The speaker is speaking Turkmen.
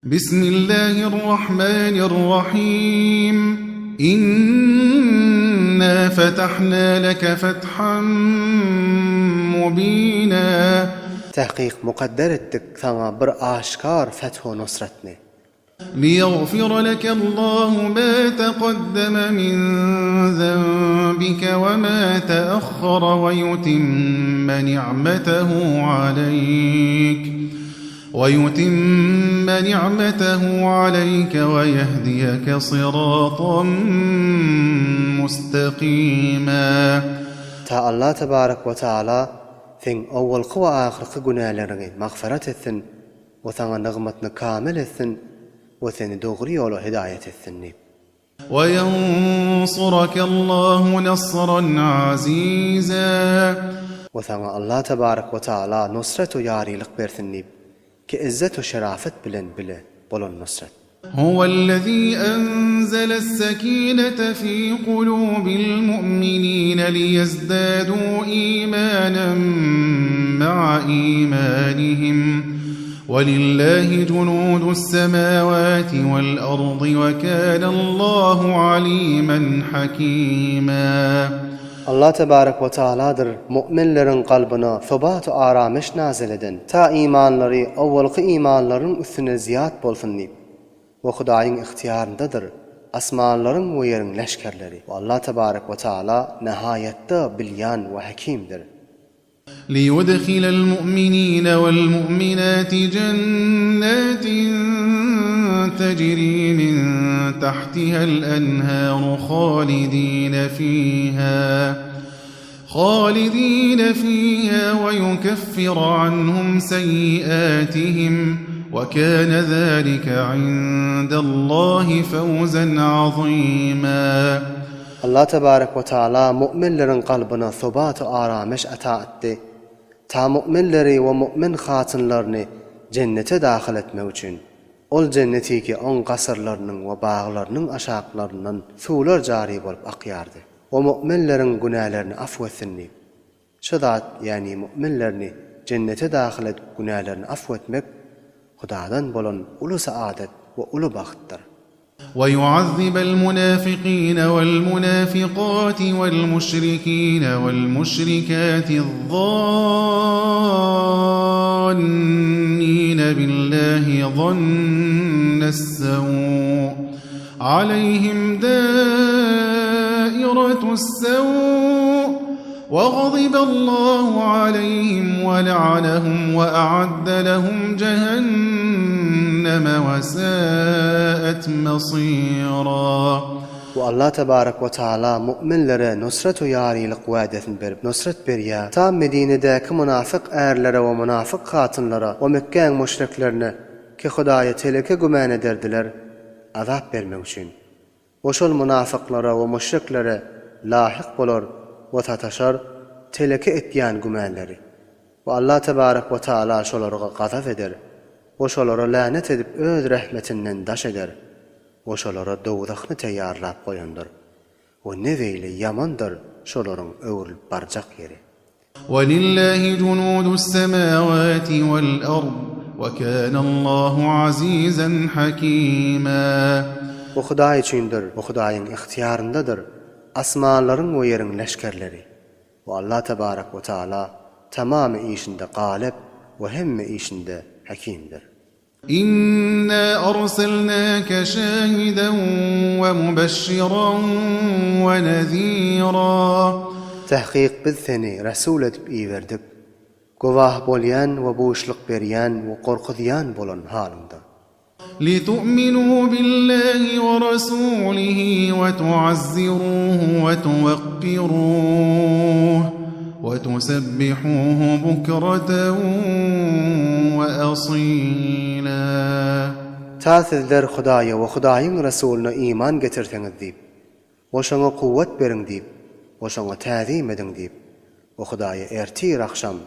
Bismillahirrahmanirrahim. Inna fetahna leke fethan mubina. Tahkyk mukadder etdik saňa bir aşkar feth-u nusratny. Liýagfira lekellahu ma taqaddama min zenbike we ma teahhara we ýutimme ni'metehu aleýk we ýutimme ni'metehu aleýke we ýehdiýeke syratan mustakima. Ta Allah tebarek we taala seň owalky we ahyrky günäleriňi magfyrat etsin we saňa nygmatyny kamil etsin we seni dogry ýola hidaýat etsin diýip. Weýensurake Allahu nasran aziza. We saňa Allah tebarek we taala nusret we ýarylyk bersin diýip, ki izzet we şerafet bilen bile bolan nusret. Huwellezî enzeles-sekînete fî kulûbil-mu'minîne liýezdâdû îmânen ma'a îmânihim Welillâhi junûdus-semâwâti wel-ardy we kânallâhu alîmen hakîmâ. Allah tebarek we taaladyr mu'minleriň kalbyna sobat-u aramyş nazyl eden, ta imanlary owalky imanlarynyň üstüne zyýat bolsun diýip. We Hudaýyň ygtyýaryndadyr asmanlaryň we ýeriň leşgerleri. We Allah tebarek we taala nahaýatda bilýän we hekimdir. Liýudhilel mu'minine wel mu'minati jennatin tejri min tahtihel enharu halidine fiha halidine fiha we yukeffira anhum seyyiatihim we kâne zâlike indallahi fewzen azîmâ. Allah tebarek we taala mu'minleriň kalbyna sobat-u arameş ata etdi. Ta mu'minleri we mu'min hatynlaryny jennete dahyl etmek üçin. Ol jenneti ki oň gasyrlarynyň we baglarynyň aşaklaryndan suwlar jary bolup akýardy. We mu'minleriň günälerini afw etsin diýip. Şu zat, ýagny mu'minlerini jennete dahyl edip günälerini afw etmek Hudadan bolan uly saadet we uly bagtdyr. وَيُعَذِّبَ الْمُنَافِقِينَ وَالْمُنَافِقَاتِ وَالْمُشْرِكِينَ وَالْمُشْرِكَاتِ الظَّانِّينَ بِاللَّهِ ظَنَّ السَّوْءِ عَلَيْهِمْ دَائِرَةُ السَّوْءِ وَغَضِبَ اللَّهُ عَلَيْهِمْ وَلَعَنَهُمْ وَأَعَدَّ لَهُمْ جَهَنَّمَ وَسَاءَتْ مَصِيرًا. We Allah tebarek we taala mu'minlere nusret we ýarylyk wädesini berip nusret berýär. Ta Medinedäki mynafyk ärlere we mynafyk hatynlara we Mekgäň müşriklerine ki Hudaýa teleke gümän ederdiler azap bermek üçin. We şol mynafyklara we müşriklere lahyk bolar we sataşar teleke etýän gümänleri. We Allah tebarek we taala şolarga gazap eder we şolara länet edip öz rehmetinden daş eder we şolara dowzahny teýýarlap goýandyr. We ne beýle ýamandyr şolaryň öwrülip barjak ýeri. Welillahi junudus semawati wal ard we kanallahu azizan hakima. Bu Hudaý üçindir we Hudaýyň ygtyýaryndadyr asmanlaryň we ýeriň leşgerleri. We Allah tebarek we taala tamamy işinde galyp we hemme işinde hekimdir. Inna arsalnaka şahiden we mubeşşiran we nezira. Tahkyk biz seni Resul edip iberdik, gowah bolýan we buşluk berýän we gorkuzýan bolan halyňda. Litu'minu billahi we rasulihi we tu'azziruhu we tuwakkiruh we tusabbihuhu bukreten we asila. Ta sizler Hudaýa we Hudaýyň Resulyna iman getirseňiz diýip, we şoňa kuwwat beriň diýip, we şoňa täzim ediň diýip, we Hudaýa ertir-agşam.